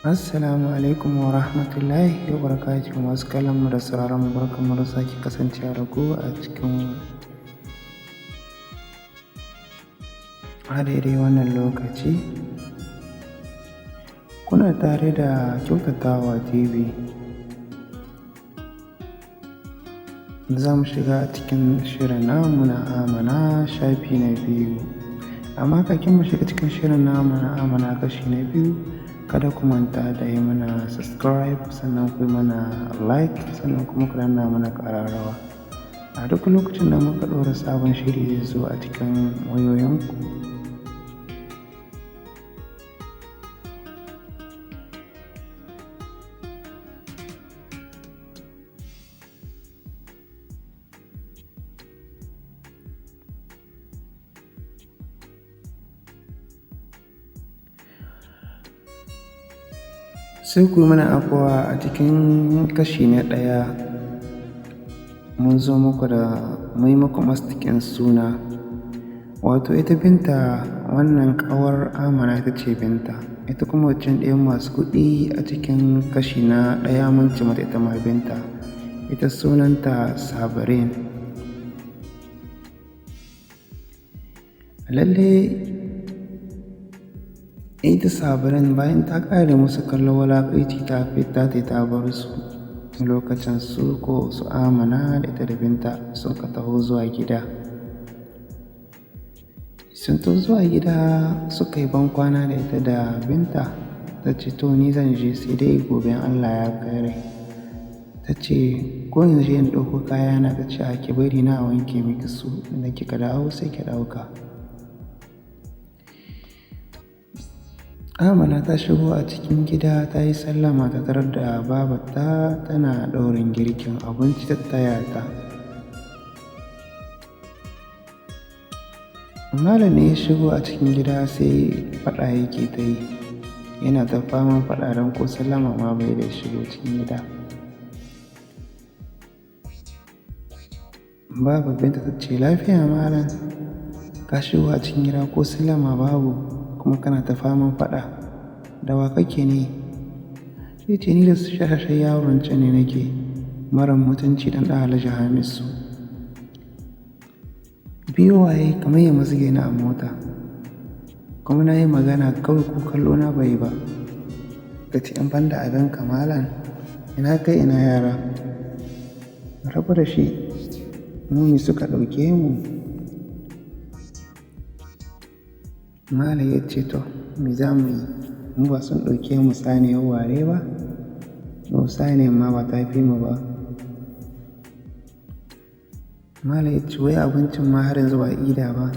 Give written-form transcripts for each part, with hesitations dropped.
Assalamu alaikum wa rahmatullahi wa barakatuhu. Masu kallon mu da sauraron mu, barkanmu da sake kasancewa da ku a cikin a daidai wannan lokaci. Kuna tare da Kyautatawa TV. Za mu shiga cikin shirin namu na Amana shafi na biyu. Amma kafin mu shiga cikin shirin namu na Amana kashi na biyu, kada ku manta da yi mana subscribe, sannan ku yi mana like, sannan kuma ku danna mana ƙararrawa. A duk lokacin da muka ɗora sabon shiri zai zo a cikin wayoyinku. Sai ku yi mana afuwa, a cikin kashi na ɗaya mun zo muku da mun yi muku mastikin suna. Wato ita Binta, wannan ƙawar Amana ita ce Binta. Ita kuma waccan ɗayan masu kuɗi a cikin kashi na ɗaya mun ce mata ita ma Binta. Ita sunanta Sabirin. Lalle ita Sabirin bayan ta ƙare musu kallon wulaƙanci ta fita ta bar su lokacin su ko su Amana da ita da Binta sun ka taho zuwa gida. Sun taho zuwa gida suka yi bankwana da ita da Binta. Ta ce to ni zan je sai dai gobe in Allah ya kai rai. Ta ce ko in je in ɗauko kayana, ta ce a ki bari na wanke miki su, idan kika dawo sai ki ɗauka. Amana ta shigo a cikin gida ta yi sallama, ta tarar da babarta tana ɗaurin girkin abinci, ta taya ta. Malam ne ya shigo a cikin gida sai faɗa yake ta yi. Yana ta faman faɗa don ko sallama ma bai da shigo cikin gida. Baba Binta ta ce lafiya malam, ka shigo a cikin gida ko sallama babu kuma kana ta faman faɗa. Da wa kake ne? Ya ce ni da su shashashan yaron can ne nake, marar mutunci ɗan ɗan Alhaji Hamisu. Biyo waye kamar ya mazge ni a mota. Kuma na yi magana kawai ko kallo na bai ba. Ta ce in ban da abinka malam, ina kai ina yara. Rabu da shi, mu ne suka ɗauke mu. Malam ya ce to me za mu yi? Mu ba sun ɗauke mu saniyar ware ba? To saniyar ma ba ta fi mu ba. Malam ya ce wai abincin ma har yanzu ba a ida ba.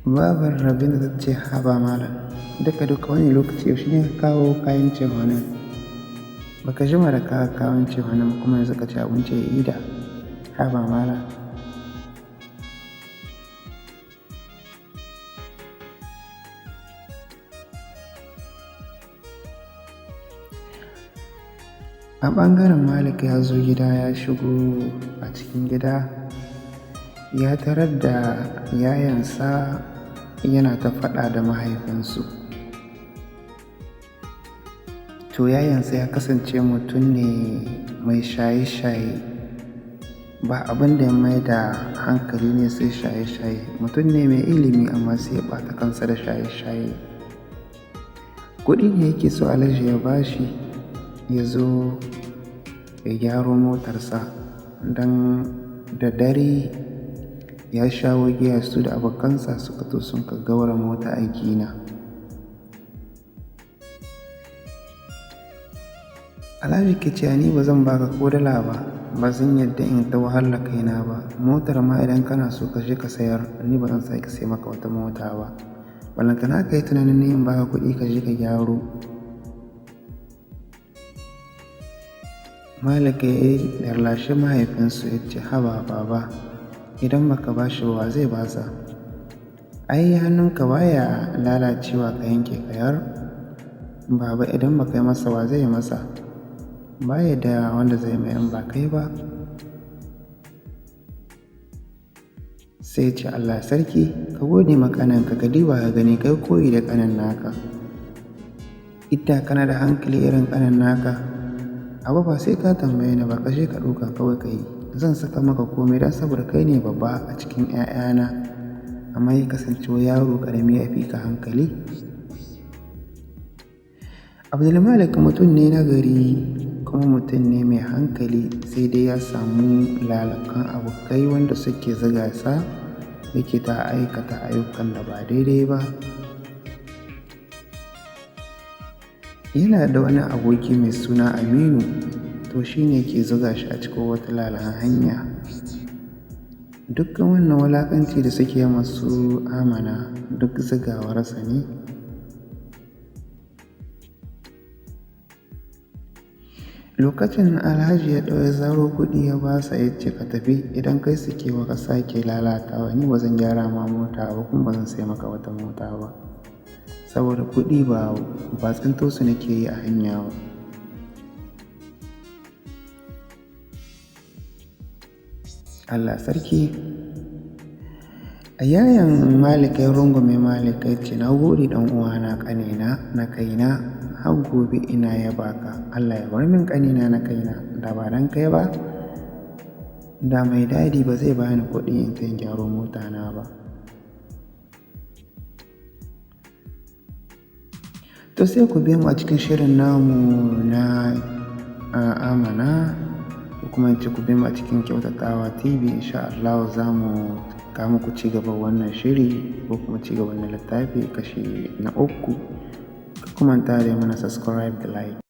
Babar Rabinda ta ce haba malam, duka duka wani lokaci yaushe ne ka kawo kayan cefanen? Baka jima da ka kawo cefanen ba kuma yanzu ka ci abinci ya ida. Haba malam. A ɓangaren Malik ya zo gida, ya shigo a cikin gida ya tarar da yayansa yana ta faɗa da mahaifinsu. To yayansa ya kasance mutum ne mai shaye-shaye, ba abin da ya mai da hankali ne sai shaye-shaye. Mutum ne mai ilimi amma sai ya ɓata kansa da shaye-shaye. Kuɗi ne yake so Alhaji ya bashi ya zo ya gyaro motarsa don da dare ya shawo giya su da abokansa suka to sun ka gaura mota a gina. Alhaji ke cewa ni ba zan baka ko dala ba, ba zan yadda in ta wahala kaina ba. Motar ma idan kana so ka je ka sayar, ni ba zan sake sai maka wata mota ba. Balantana ka yi tunanin ni in baka kuɗi ka je ka gyaro. Malik ya yi lallashe mahaifinsu ya ce haba baba, idan baka ba shi ba zai basa. Ai hannunka baya lalacewa ka yanke ka yar. Baba idan baka yi masa wa zai yi masa? Baya da wanda zai mai in ba kai ba. Sai ce Allah sarki, ka gode ma ƙaninka, ka diba ka gani kai koyi da ƙanin naka. Idda kana da hankali irin ƙanin naka, abu ba sai ka tambaye ni ba, ka je ka ɗauka kawai ka yi. Zan saka maka komai don saboda kai ne babba a cikin 'ya'yana, amma ya kasance yaro ƙarami ya fi ka hankali. Abdulmalik mutum ne na gari kuma mutum ne mai hankali, sai dai ya samu lalakan abokai wanda suke zuga sa yake ta aikata ayyukan da ba daidai ba. Yana da wani aboki mai suna Aminu, to shi ne ke zuga shi a cikin wata lalan hanya. Dukkan wannan wulaƙanci da suke masu Amana duk zugawarsa ne. Lokacin Alhaji ya ɗau zaro kuɗi ya ba sa, ya ce ka tafi, idan kai sakewa ka sake lalatawa ni ba zan gyara ma mota ba kuma ba zan sai maka wata mota ba. Saboda kuɗi ba tsinto su nake yi a hanya ba. Allah sarki. A yayan Malik ya rungume Malik ya ce na gode ɗan uwana ƙanina na kaina, har gobe ina yaba ka. Allah ya bar min ƙanina na kaina, da ba dan kai ba da mai dadi ba zai bani kuɗi in kai gyaro mota na ba. To sai ku biyo mu a cikin shirin namu na Amana, ko kuma in ce ku biyo mu a cikin Kyautatawa TV. Insha Allah za mu kawo muku ci gaban wannan shiri ko kuma ci gaban na littafi kashi na 3. Ku manta da mana subscribe da like.